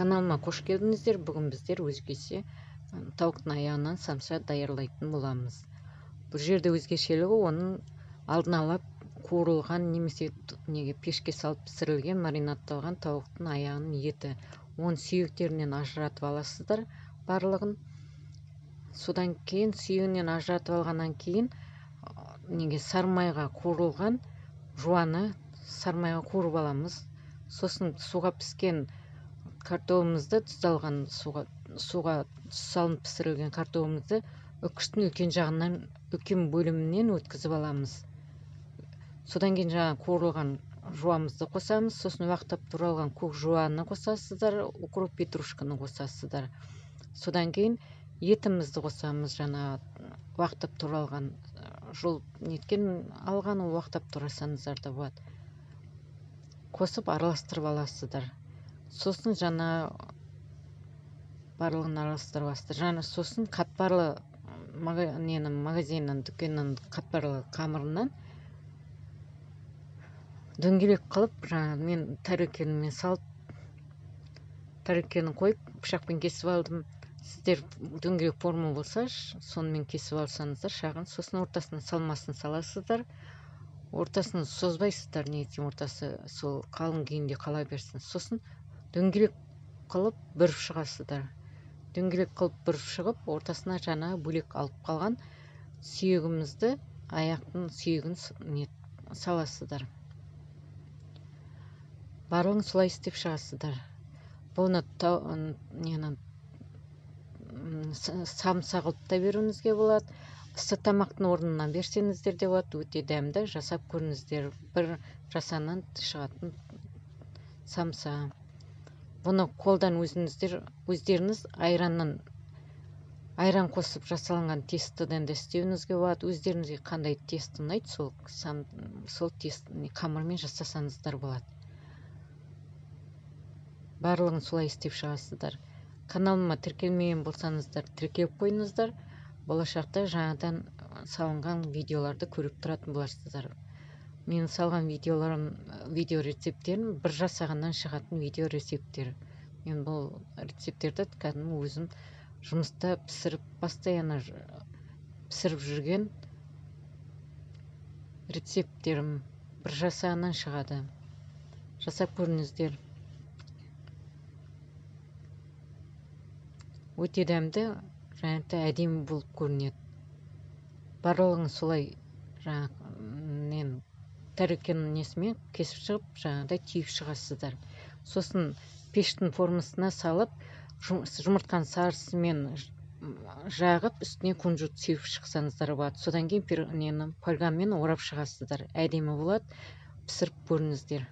Каналыма қош келдіңіздер. Бүгін біздер өзгеше тауықтың аяғынан самса даярлайтын боламыз. Бұл жерде өзгешелігі оның алдын ала қуырылған немесе неге пешке салып пісірілген маринадталған тауықтың аяғының еті. Оның сүйектерінен ажыратып аласыздар барлығын. Содан кейін сүйегінен ажыратып алғаннан кейін неге сармайға қуырылған жуаны сармайға қуырып аламыз. Сосын суға піскен картобымызды, тұздалған суға салынып пісірілген картобымызды үкіштің үлкен жағынан, үлкен бөлімінен өткізіп аламыз. Содан кейін жаңа қуырылған жуамызды қосамыз. Сосын уақтап туралған көк жуаны қосасыздар, укроп, петрушканы қосасыздар. Содан кейін етімізді қосамыз, жаңа уақтап туралған, жол неткен алған уақтап турасаңыздар да болады. Қосып араластырып аласыздар. Сосын жаңа барлығын араластырып аласыздар. Жаңа сосын қатпарлы нені магазиннен, дүкеннен қатпарлы қамырынан дөңгелек қылып, жаңа мен тәрелкенімен салып, тәрелкені қойып пышақпен кесіп алдым. Сіздер дөңгелек форма болса, сонымен кесіп алсаңыздар шағын. Сосын ортасына салмасын саласыздар. Ортасын созбайсыздар, не етсем ортасы сол қалың күйінде қала берсін. Сосын дөңгелек қылып бүріп шығасыздар. Дөңгелек қылып бүріп шығып, ортасына жаңа бөлек алып қалған сүйегімізді, аяқтың сүйегін саласыздар. Барлығын солай істеп шығасыздар. Бұны нені самса қылып та беруіңізге болады. Ыссы тамақтың орнына берсеңіздер де болады. Өте дәмді, жасап көріңіздер. Бір жасаннан шығатын самса. Бұны қолдан өздеріңіз айран қосып жасалынған тестодан да істеуіңізге болады. Өздеріңізге қандай тесто ұнайды, сол тест қамырмен жасасаңыздар болады. Барлығын солай істеп шығасыздар. Каналыма тіркелмеген болсаңыздар, тіркеліп қойыңыздар. Болашақта жаңадан салынған видеоларды көріп тұратын боларсыздар. Мен салған видеоларым, видео рецепттерім бір жасағаннан шығатын видео рецепттер. Мен бұл рецепттерді кәдімгі өзім жұмыста пісіріп, постоянно пісіріп жүрген рецепттерім бір жасағаннан шығады. Жасап көріңіздер. Өте дәмді және де әдемі болып көрінеді. Барлығын солай жаңа тәрелкенің несімен кесіп шығып, жаңағыдай түйіп шығасыздар. Сосын пештің формасына салып, жұмыртқаның сарысымен жағып, үстіне кунжут сеуіп шықсаңыздар болады. Содан кейін нені фольгамен орап шығасыздар. Әдемі болады. Пісіріп көріңіздер.